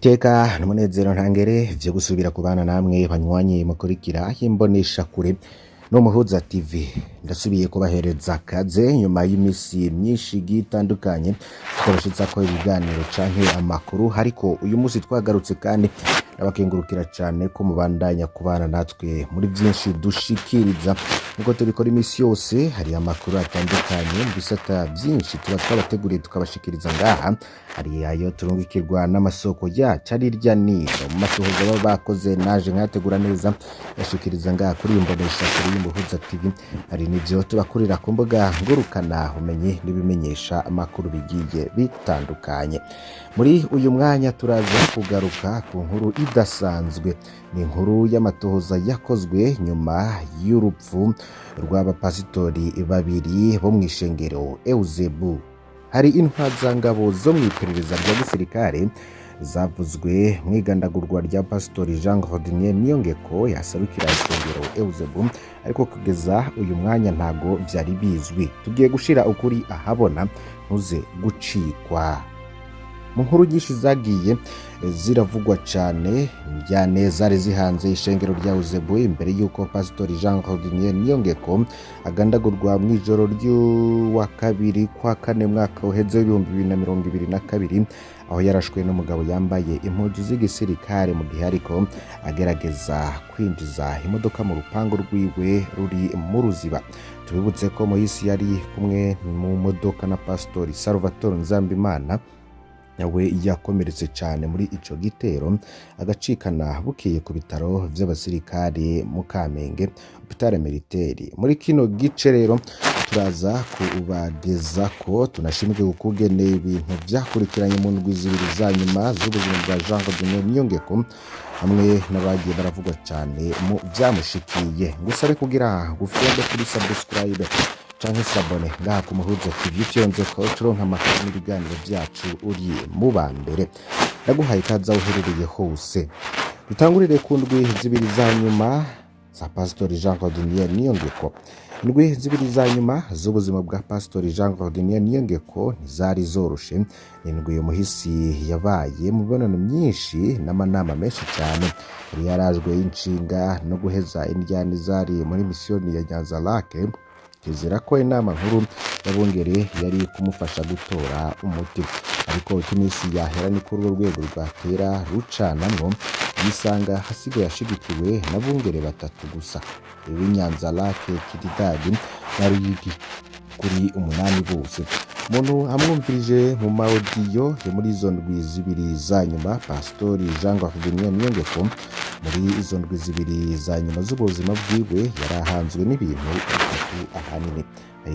Iteka n'umunezero ntangere vyo gusubira kubana namwe banywanyi mukurikira imboneshakure n'Umuhuza TV. Ndasubiye kubahereza kaze nyuma y'imisi myinshi igiye itandukanye tutabashitsako ibiganiro canke amakuru, ariko uyu musi twagarutse kandi ndabakengurukira cane ko mubandanya kubana natwe muri vyinshi dushikiriza nkuko tubikora imisi yose. Hari amakuru atandukanye mu bisata vyinshi tuba twabateguriye tukabashikiriza ngaha. Hari ayo turungikirwa n'amasoko yacu ari irya nino mu matohoza baba bakoze, naje nkayategura neza yashikiriza ngaha kuri imbonesha kuri y'Umuhuza TV. Hari n'ivyo tubakurira ku mbuga ngurukana ubumenyi n'ibimenyesha amakuru bigiye bitandukanye. Muri uyu mwanya turaza kugaruka ku nkuru idasanzwe, ni inkuru y'amatohoza yakozwe nyuma y'urupfu rw'abapasitori babiri bo mw'ishengero Euzebu. Hari intwazangabo zo mw'iperereza rya gisirikare zavuzwe mw'igandagurwa rya Pasitori Jean Rodinier Niyongeko yasabikira ishengero Euzebu, ariko kugeza uyu mwanya ntago vyari bizwi. Tugiye gushira ukuri ahabona, ntuze gucikwa. Mu nkuru nyinshi zagiye ziravugwa cane njyane zari zihanze ishengero rya Euzebu imbere y'uko Pasitori Jean Rodinier Niyongeko agandagurwa mw'ijoro ry'uwa kabiri kwa kane mwaka uheze w'2022, aho yarashwe n'umugabo yambaye impuzu z'igisirikare mu gihe ariko agerageza kwinjiza imodoka mu rupangu rwiwe ruri mu Ruziba. Tubibutse ko Moyisi yari kumwe mu modoka na Pasitori Salvatore Nzambimana, nawe yakomeretse cane muri ico gitero, agacikana bukeye ku bitaro vy'abasirikare mu Kamenge, Hôpital Militaire. Muri kino gice rero turaza kubageza ko tunashimwe ukugene ibintu vyakurikiranye mu ndwi zibiri za nyuma z'ubuzima bwa Jean Rodinier Niyongeko hamwe n'abagiye baravugwa cane mu vyamushikiye. Ngusabe kugira gufyonde kuri subscribe canke s'abonner ngaha ku Muhuza TV, ufyonze ko turonka amakuru n'ibiganiro vyacu uri mu ba mbere. Ndaguhaye ikaze aho uherereye hose. Dutangurire ku ndwi zibiri za nyuma za Pasitori Jean Rodinier Niyongeko. Indwi zibiri za nyuma z'ubuzima bwa Pasitori Jean Rodinier Niyongeko ntizari zoroshe. Ni indwi umuhisi yabaye mu mibonano myinshi n'amanama menshi cyane. Yari yarajwe inshinga no guheza indyane zari muri misiyoni ya Nyanza Lake, kizera ko inama nkuru y'abungere yari kumufasha gutora umuti, ariko uko iminsi yahera niko urwo rwego rwatera rucanamwo, yisanga hasigaye ashigikiwe n'abungere batatu gusa, uw'Inyanza Lake, Kididadi na Ruyigi, kuri umunani bose. Umuntu amwumvirije mu ma audio yo muri izo ndwi zibiri za nyuma, Pasitori Jean Rodinier Niyongeko muri izo ndwi zibiri za nyuma z'ubuzima bwiwe yarahanzwe n'ibintu bitatu ahanini: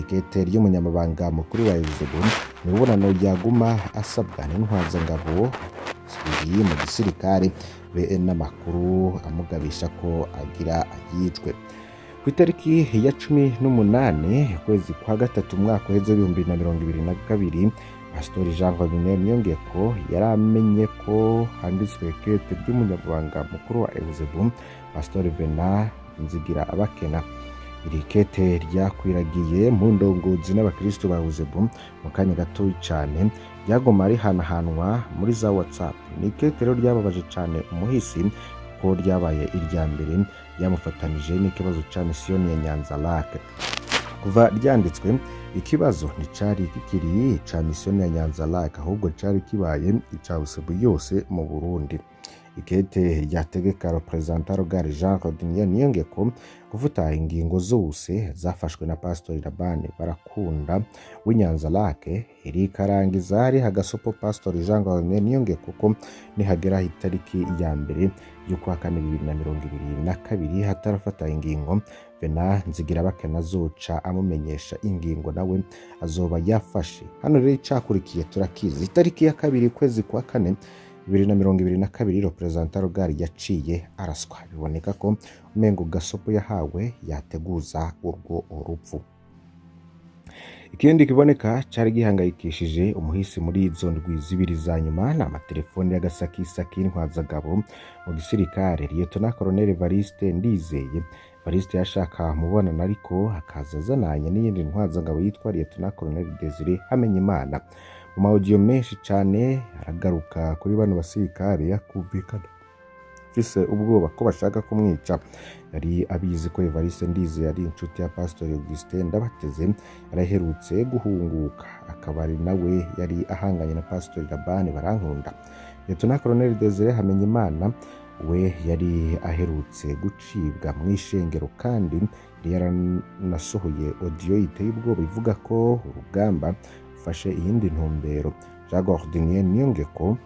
ikete ry'umunyamabanga mukuru wa Euzebu, imibonano yaguma asabwa n'intwazangabo zibiri mu gisirikare, be n'amakuru amugabisha ko agira yicwe. Ku itariki ya 18 ukwezi kwa gatatu umwaka uheze w'2022, Pasitori Jean Rodinier Niyongeko yaramenye ko handitswe ikete ry'umunyamabanga mukuru wa Euzebu, Pasitori Venant Nzigira Abakena. Iri kete ryakwiragiye mu ndongozi n'abakristo ba Euzebu mu kanya gato cane, ryagoma rihanahanwa muri za WhatsApp. Ni ikete rero ryababaje cane umuhisi ko ryabaye irya mbere ryamufatanije n'ikibazo ca misiyoni ya Nyanza Lake. Kuva ryanditswe, ikibazo nticari kikiri ica misiyoni ya Nyanza Lake, ahubwo cari kibaye ica Euzebu yose mu Burundi. Ikete ryategeka Représentant Légal Jean Rodinier Niyongeko gufuta ingingo zose zafashwe na Pastori Labani Barakunda w'Inyanza Lake, rikarangiza riha gasopo Pastori Jean Rodinier Niyongeko ko nihagera itariki ya mbere y'ukwa kane 2022 hatarafata ingingo, Venant Nzigirabakena azoca amumenyesha ingingo nawe azoba yafashe. Hano rero icakurikiye turakizi. Itariki ya kabiri ukwezi kwa kane 2022, Représentant Légal yaciye araswa. Biboneka ko umengo gasopo yahawe yateguza urwo urupfu. Ikindi kiboneka cari gihangayikishije umuhisi muri izo ndwi zibiri za nyuma ni amatelefoni y'agasakisaki y'intwazagabo mu gisirikare, Lieutenant Colonel Evariste Ndizeye. Evariste yashaka mubonana, ariko akaza azananye n'iyindi ntwazangabo yitwa Lieutenant Colonel Desire Hamenyimana. Mu ma audio menshi cane aragaruka kuri bano basirikare, akumvikana afise ubwoba ko bashaka kumwica. Yari abizi ko Evariste Ndizeye ari inshuti ya Pastor Augustin Ndabateze, yaraherutse guhunguka, akaba ari nawe yari ahanganye na Pastor Labani Barankunda. Lieutenant Colonel Desire Hamenyimana we yari aherutse gucibwa mu ishengero, kandi yari yaranasohoye audio iteye ubwoba ivuga ko urugamba rufashe iyindi ntumbero. Jean Gordinier Niyongeko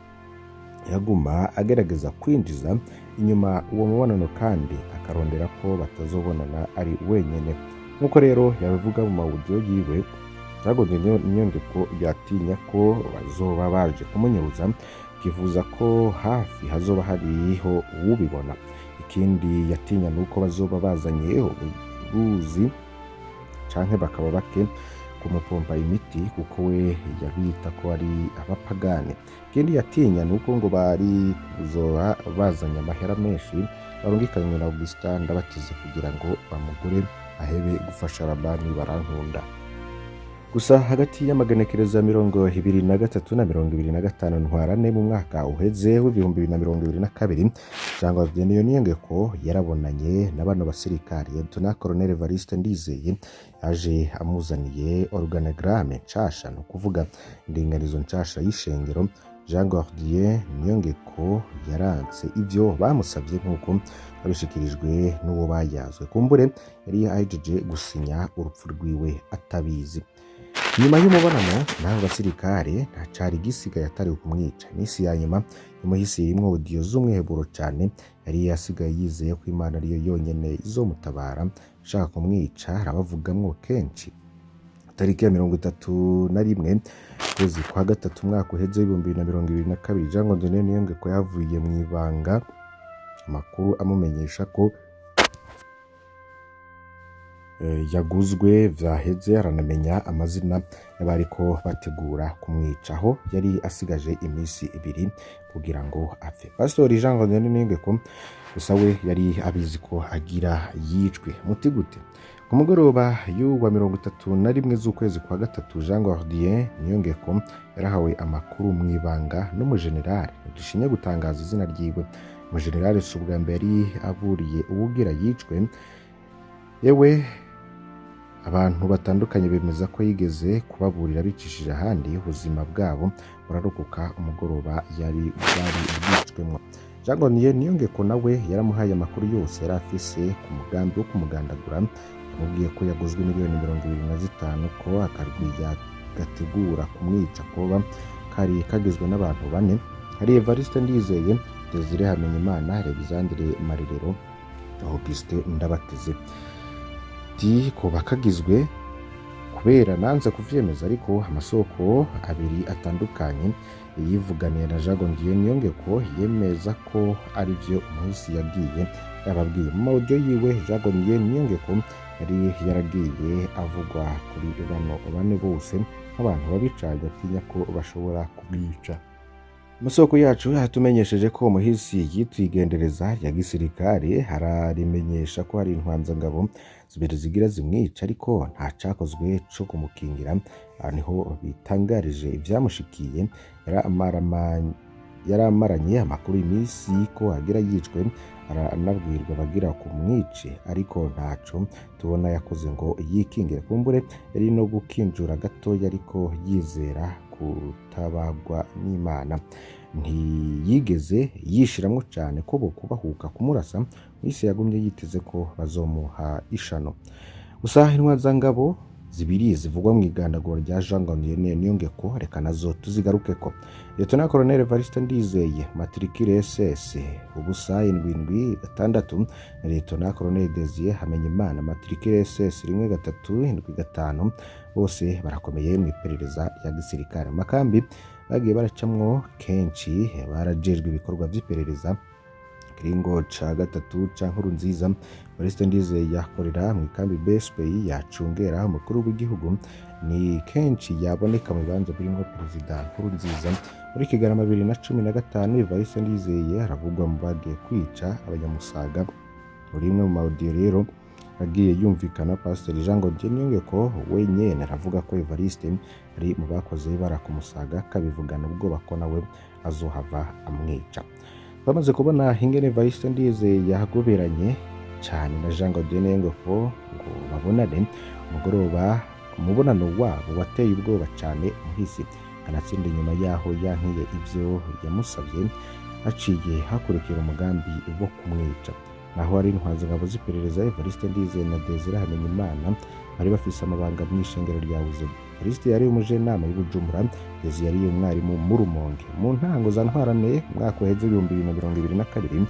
yaguma agerageza kwinjiza inyuma uwo mubonano, kandi akarondera ko batazobonana ari wenyene. Nk'uko rero yabivuga mu ma audio yiwe, Jean Gordinier Niyongeko yatinya ko bazoba baje kumunyuruza, akifuza ko hafi hazoba hariho uwubibona. Ikindi yatinya nuko bazoba bazanye uburuzi canke bakaba bake kumupompa imiti, kuko we yabita ko ari abapagane. Ikindi yatinya nuko ngo bari kuzoba bazanye amahera menshi barungikanywe na Augustin Ndabatize kugira ngo bamugure ahebe gufasha Labani Barankunda. Gusa hagati y'amagenekerezo ya 23 na 25 Ntwarante mu mwaka uheze w'2022, Jean Gordinier Niyongeko yarabonanye na bano basirikare. Lieutenant Colonel Evariste Ndizeye yaje amuzaniye organigramme nshasha, ni ukuvuga indinganizo nshasha y'ishengero. Jean Gordien Niyongeko yaranse ivyo bamusavye, nk'uko babishikirijwe n'uwo bayazwe. Kumbure yari ahejeje gusinya urupfu rwiwe atabizi. Nyuma y'umubonano n'abo basirikare, nta cari gisigaye atari ukumwica. Iminsi ya nyuma y'umuhisi irimwo audio z'umwiheburo cane. Yari yasigaye yizeye ko Imana ariyo yonyene izomutabara. Ashaka kumwica arabavugamwo kenshi. Tariki ya 31 kwezi kwa gatatu umwaka uheze w'2022, Jean Gordinier Niyongeko yavuye mu ibanga amakuru amumenyesha ko yaguzwe vyaheze, aranamenya amazina y'abariko bategura kumwica, aho yari asigaje iminsi 2 kugira ngo apfe. Pastori Jean Gordinier Niyongeko gusa we yari abizi ko agira yicwe. Muti gute? Ku mugoroba y'uwa 31 z'ukwezi kwa gatatu, Jean Gordien Niyongeko yarahawe amakuru mu ibanga n'umujenerali ntidushimye gutangaza izina ryiwe. Umujenerali si ubwa mbere yari aburiye uwugira yicwe. Yewe, abantu batandukanye bemeza ko yigeze kubaburira bicishije ahandi, ubuzima bwabo burarokoka umugoroba yari bwari bwicwemo. Jean Gordien Niyongeko nawe yaramuhaye amakuru yose yari afise ku mugambi wo kumugandagura. Yamubwiye ko yaguzwe miliyoni 25, ko akarwi gategura kumwica koba kari kagizwe n'abantu bane, hari Evariste Ndizeye, Desire Hamenyimana, Alexandre Marerero, Augustin Ndabateze. Ati koba kagizwe kubera nanze kuvyemeza, ariko amasoko abiri atandukanye yivuganiye na Jean Gordien Niyongeko yemeza ko ari vyo umuhisi yagiye yababwiye. Mu ma audio yiwe, Jean Gordien Niyongeko yari yaragiye avugwa kuri bano bane bose nk'abantu babi cane, atinya ko bashobora kumwica. Amasoko yacu yatumenyesheje ko umuhisi yitwigendereza rya gisirikare, ararimenyesha ko hari intwanzangabo zibiri zigira zimwica, ariko nta cakozwe co kumukingira. Aha niho bitangarije ivyamushikiye. Yaramaranye amakuru iminsi ko agira yicwe, aranabwirwa bagira kumwice, ariko ntaco tubona yakoze ngo yikingire. Kumbure yari no gukinjura gatoya, ariko yizera kutabagwa n'Imana. Ntiyigeze yishiramwo cane ko bokubahuka kumurasa. Mwisi yagumye yiteze ko bazomuha ishano. Gusa intwazangabo zibiri zivugwa mu igandagura rya Jean Gordien Niyongeko, reka nazo tuzigarukeko. Lieutenant Colonel Evariste Ndizeye, matricule SS 0776, na Lieutenant Colonel Desire Hamenyimana, matricule SS 1375, bose barakomeye mu iperereza rya gisirikare. Mu makambi bagiye baracamwo kenshi, barajejwe ibikorwa vy'iperereza. Kiringo ca gatatu ca Nkurunziza, Evariste Ndizeye yakorera mu ikambi BSP yacungera umukuru w'igihugu. Ni kenshi yaboneka mu bibanza birimwo Perezida Nkurunziza. Muri Kigarama 2015, Evariste Ndizeye aravugwa mu bagiye kwica abanyamusaga. Muri imwe mu ma audio rero Agiye yumvikana, Pasiteri Jean Godier Niyongeko wenyene aravuga ko Evariste ari mu bakoze ibara ku Musaga, akabivugana ubwoba ko nawe azohava amwica. Bamaze kubona ingene Evariste Ndizeye yagoberanye cane na Jean Godier Niyongeko ngo babonane umugoroba, umubonano wabo wateye ubwoba cane umuhisi, kanatsinda inyuma yaho yankiye ivyo yamusavye, haciye hakurikira umugambi wo kumwica. Naho ari intwazangabo z'iperereza, Evariste Ndizeye na Desire Hamenyimana bari bafise amabanga mw'ishengero rya Buzimu. Evariste yari umujenama y'Ubujumbura, Desire yari umwarimu mu Rumonge. Mu ntango za ntwarane umwaka uheze 2022,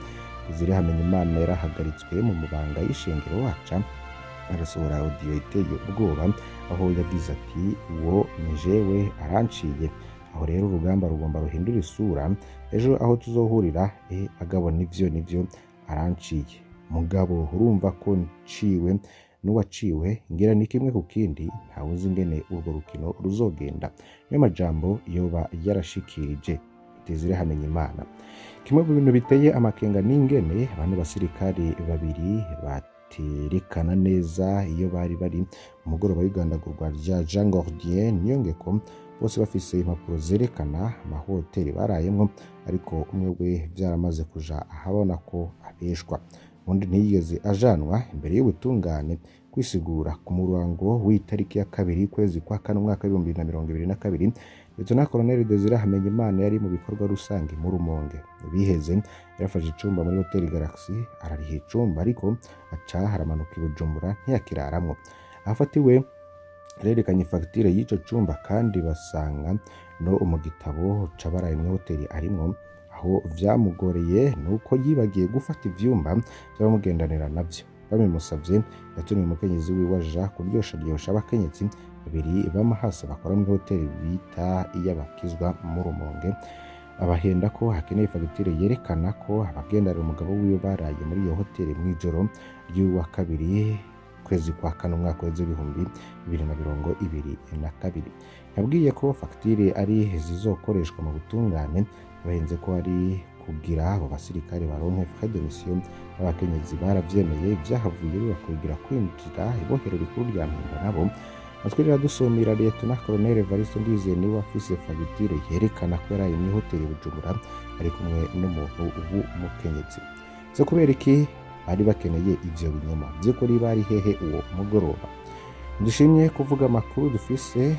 Desire Hamenyimana yarahagaritswe mu mabanga y'ishengero, aca arasohora audio iteye ubwoba aho yagize ati: "Uwo ni jewe aranciye." Aho rero urugamba rugomba ruhindura isura ejo aho tuzohurira. Agabo, nivyo nivyo, aranciye, mugabo urumva ko nciwe n'uwaciwe, ngira ni kimwe ku kindi, ntawuzi ingene urwo rukino ruzogenda. Niyo majambo yoba yarashikirije Desire Hamenyimana. Kimwe mu bintu biteye amakenga n'ingene abantu basirikare babiri baterekana neza iyo bari bari mu mugoroba w'igandagurwa rya Jean Gordien Niyongeko, bose bafise impapuro zerekana amahoteli barayemwo, ariko umwe we vyaramaze kuja ahabona ko abeshwa, undi ntiyigeze ajanwa imbere y'ubutungane kwisigura. Ku murango w'itariki ya 2 kwezi kwa kane umwaka w'2022, Lieutenant Colonel Desire Hamenyimana yari mu bikorwa rusange mu Rumonge. Biheze yarafashe icumba muri Hotel Galaxy, arariha icumba, ariko aca haramanuka i Bujumbura ntiyakiraramwo. Afatiwe yarerekanye fagitire y'ico cumba, kandi basanga no mu gitabo c'abaraye muri hoteli arimwo. Aho vyamugoreye nuko yibagiye gufata ivyumba vy'abamugendanira navyo. Babimusavye, yatumye umukenyezi wiwe aja kuryosharyosha abakenyezi babiri b'amahasa bakora muri hoteli bita iy'abakizwa mu Rumonge, abahenda ko hakeneye fagitire yerekana ko abagendanira umugabo wiwe baraye muri iyo hoteli mw'ijoro ry'uwa 2 kwezi kwa kane umwaka w'2022. Yabwiye ko fagitire ari zizokoreshwa mu butungane, bahenze ko ari kugira abo basirikare baronke frais de mission. Abakenyezi baravyemeye, vyahavuye bibakwegera kwinjira ibohero rikuru rya Mpimba. Nabo natwe riradusumira, Lieutenant Colonel Evariste Ndizeye niwe afise fagitire yerekana ko yaraye muri hoteli Bujumbura ari kumwe n'umuntu w'umukenyezi. So kubera iki bari bakeneye ivyo binyoma vy'ukuri? Bari hehe uwo mugoroba? Dushimye kuvuga amakuru dufise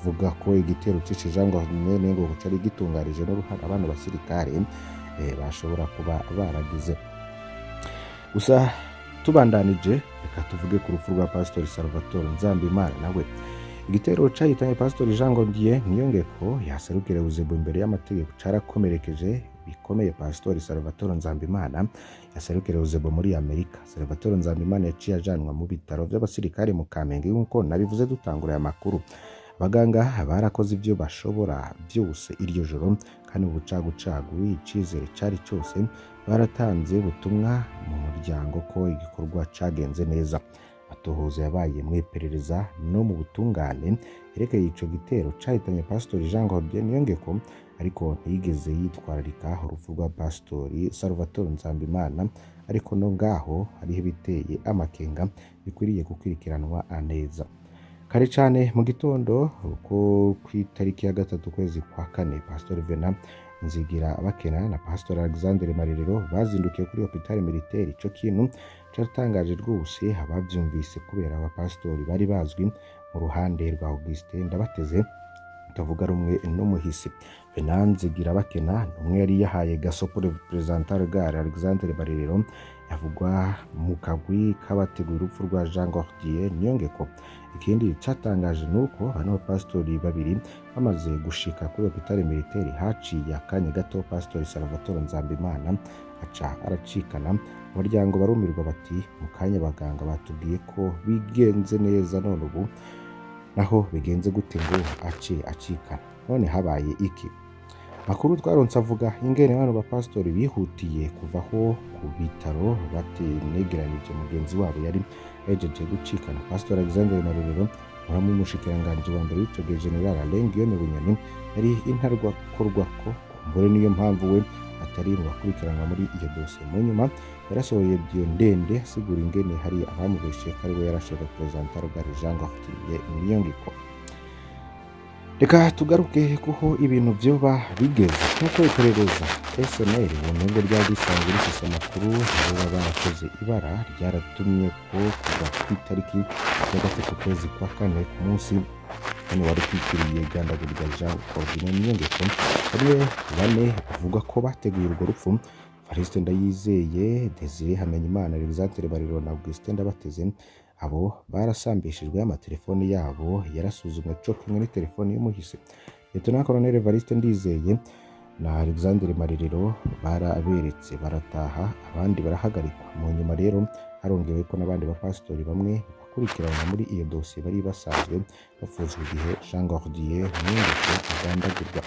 vuga ko igitero cishe Jean Gordien ngo cari gitunganije n'uruhara abana basirikare bashobora kuba baragize. Gusa tubandanije, reka tuvuge ku rupfu rwa Pastor Salvatore Nzambimana. Nawe igitero cahitanye Pastor Jean Gordien Niyongeko yaserukira Buzibu imbere y'amategeko carakomerekeje bikomeye Pastor Salvatore Nzambimana yaserukira Buzibu muri Amerika. Salvatore Nzambimana yaciye ajanwa mu bitaro vy'abasirikare mu Kamenge, nk'uko nabivuze dutangura aya makuru. Abaganga barakoze ibyo bashobora byose iryo joro, kandi mu bucagucagu icizere cari cyose, baratanze ubutumwa mu muryango ko igikorwa cagenze neza. Amatohoza yabaye mu iperereza no mu butungane yerekeye ico gitero cahitanye Pastori Jean Gordien Niyongeko, ariko ntiyigeze yitwararika urupfu rwa Pastori Salvatore Nzambimana. Ariko no ngaho hariho ibiteye amakenga bikwiriye gukurikiranwa neza. Kare cane mu gitondo ko kw'itariki ya 3 kwezi kwa kane, Pastor Venant Nzigira Bakena na Pastor Alexandre Marerero bazindukiye kuri Hôpital Militaire. Ico kintu caratangaje rwose abavyumvise, kubera abapasitori bari bazwi mu ruhande rwa Augustin Ndabateze utavuga rumwe n'umuhisi. Venant Nzigira Bakena umwe yari yahaye gasopo représentant légal Alexandre Marerero, yavugwa mu kagwi k'abateguye urupfu rwa Jean Gordien Niyongeko. Ikindi catangaje nuko bano bapasitori babiri bamaze gushika kuri Hôpital Militaire, haciye akanya gato Pastori Salvatore Nzambimana aca aracikana. Abaryango barumirwa bati: "Mu kanya abaganga batubwiye ko bigenze neza, none ubu naho bigenze gute ngo ace acikana? None habaye iki?" Makuru twaronse avuga ingene bano bapasitori bihutiye kuvaho ku bitaro batenegeranije mugenzi wabo yari yahejeje gucikana. Pastor Alexandre Marerero, muramu w'umushikiranganji wa mbere w'ico gihe, General Alain Guillaume Bunyoni, yari intarwakorwako. Kumbure niyo mpamvu we atari mu bakurikiranwa muri iyo dosiye. Mu nyuma yarasohoye audio ndende asigura ingene hari abamubeshe ko ariwe yarashe représentant légal Jean Gordier Niyongiko. Reka tugaruke kuho ibintu vyoba bigeze. Nk'uko iperereza SNL ubumengo ryari risanzwe rifise amakuru, boba barakoze ibara ryaratumye ko kuva ku itariki ya 3 ukwezi kwa kane, ku munsi hano wari utwikiriye igandagurwa Jean Gordier Niyongeko, bamwe bane bavuga ko bateguye urwo rupfu, Evariste Ndayizeye, Desire Hamenyimana, Alexandre Bariro na Augustin Ndabateze, abo barasambishijwe, amatelefoni yabo yarasuzumwe co kimwe n'itelefoni y'umuhisi. Lieutenant Colonel Evariste Ndizeye na Alexandre Marerero baraberetse barataha, abandi barahagarikwa. Mu nyuma rero harongewe ko n'abandi bapasitori bamwe bakurikiranwa muri iyo dosiye bari basanzwe bafunzwe igihe Jean Gordier Niyongeko agandagurwa.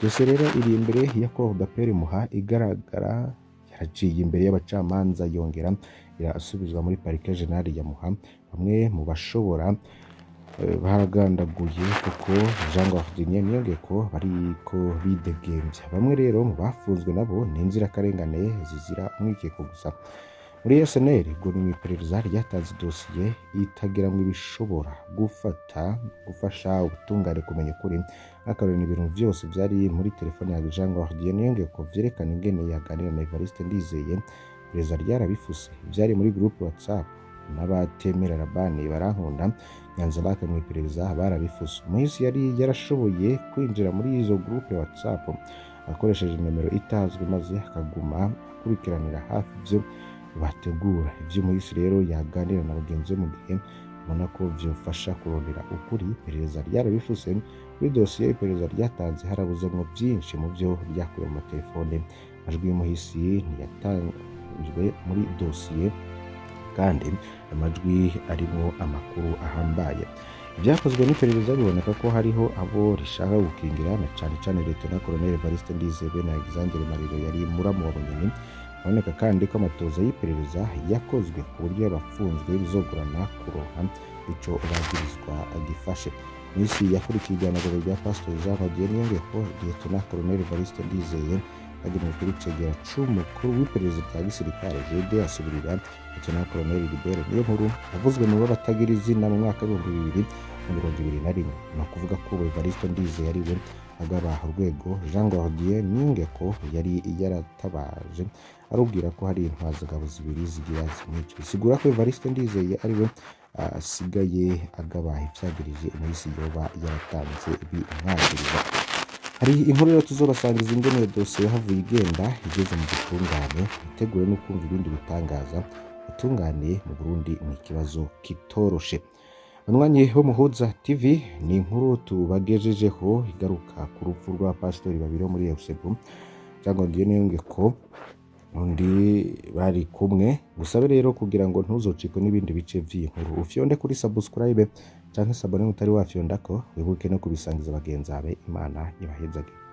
Dosiye rero iri imbere ya Cour d'appel Muha, igaragara yaraciye imbere y'abacamanza, yongera irasubizwa muri parquet général ya Muha. Bamwe mu bashobora baragandaguye kuko Jean Gordier Niyongeko bariko bidegemvya. Bamwe rero mu bafunzwe nabo ni inzirakarengane zizira umwikeko gusa. Muri SNL ngo ni mw'iperereza ryatanze dosiye itagiramwo ibishobora gufata gufasha ubutungane kumenya ukuri. Nk'akarorero, ibintu vyose vyari muri telefone ya Jean Gordier Niyongeko vyerekana ingene yaganira na Evariste Ndizeye, iperereza ryarabifuse. Ivyari muri groupe WhatsApp n'abatemera Rabani Barankunda Nyanzarake mu iperereza barabifuse. Umuhisi yari yarashoboye kwinjira muri izo groupe WhatsApp akoresheje nomero itazwi, maze akaguma akurikiranira hafi ivyo bategura. Ivyo umuhisi rero yaganira na bagenzi be mu gihe ubona ko vyofasha kurondera ukuri, iperereza ryarabifuse. Muri dosiye iperereza ryatanze harabuzemwo vyinshi mu vyo ryakuye mu matelefone. Amajwi y'umuhisi ntiyatanzwe muri dosiye kandi amajwi arimwo amakuru ahambaye. Ibyakozwe n'iperereza biboneka ko hariho abo rishaka gukingira, na cane cane Lieutenant Colonel Evariste Ndizeye na Alexandre Mariro yari muramu wa Bunyoni. Haboneka kandi ko amatoza y'iperereza yakozwe ku buryo abafunzwe bizogorana kuronka ico bagirizwa gifashe. Misi yakurikiye iganagurwa rya Pastor Jean Rodier Niyongeko, Lieutenant Colonel Evariste Ndizeye agenewe kuri cegera c'umukuru w'iperereza rya gisirikare JD, asubirira Lieutenant Colonel Libert Niyonkuru yavuzwe mu batagira izina mu mwaka w'2021. Ni ukuvuga ko ubu Evariste Ndizeye ari we agaba urwego Jean Gordier Niyongeko yari yaratabaje arubwira ko hari intwazangabo zibiri zigira zimwica. Bisigura ko Evariste Ndizeye ari we asigaye agaba ivyagirije umuhisi yoba yaratanze bimwagiriza. Hari inkuru rero tuzobasangiza ingene iyo dosiye yahavuye igenda igeze mu butungane. Itegure no kumva ibindi bitangaza. Ubutungane mu Burundi ni ikibazo kitoroshe. Banywanyi bo Muhuza TV, ni inkuru tubagejejeho igaruka ku rupfu rwa pasitori babiri bo muri Eusebu, Jean Gordier Niyongeko undi bari kumwe. Gusabe rero kugira ngo ntuzocikwe n'ibindi bice vy'iyi nkuru, ufyonde kuri subscribe canke s'abonner utari wafyondako, wibuke no kubisangiza bagenzi bawe. Imana ibahezagire.